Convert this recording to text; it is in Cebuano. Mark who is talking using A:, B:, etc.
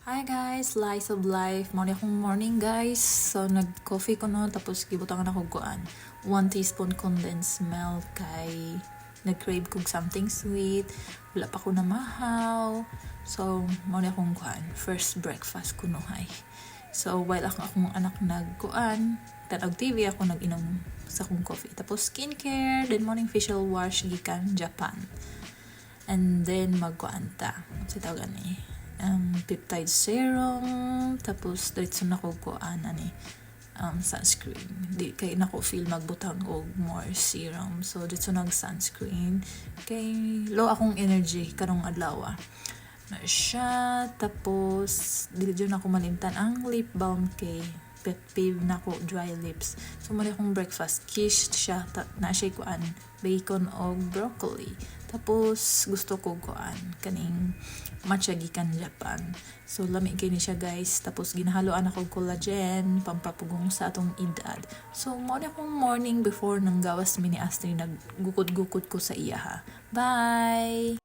A: Hi guys, slice of life. Mao ni akong morning, guys. So nag-coffee ko, no, tapos gibutangan ako kuan, 1 teaspoon condensed milk kay nag-crave kog something sweet. Wala pa ko namahaw. So mao ni akong kuan, first breakfast ko no hay. So while ako akong anak nagkuan, tan-og TV, ako nag-inom sa akong coffee. Tapos skincare, then morning facial wash gikan Japan. And then magkuan ta. Sa tawag ani peptide serum, tapos diretso na ko kuan ani sunscreen. Di kay nako feel magbutang og more serum, so diretso nag sunscreen kay low akong energy karong adlaw na siya. Tapos dili jud nako malimtan ang lip balm kay pet peeve nako dry lips. So mao akong breakfast, quiche siya ta, na siya kuan, bacon og broccoli. Tapos gusto ko kuan, kaning matcha gikan Japan. So lami kay ni siya, guys. Tapos ginahaloan ako collagen pampapugong sa atong edad. So mao na akong morning before nang gawas mi ni Astrid, naggukod-gukod ko sa iya ha. Bye.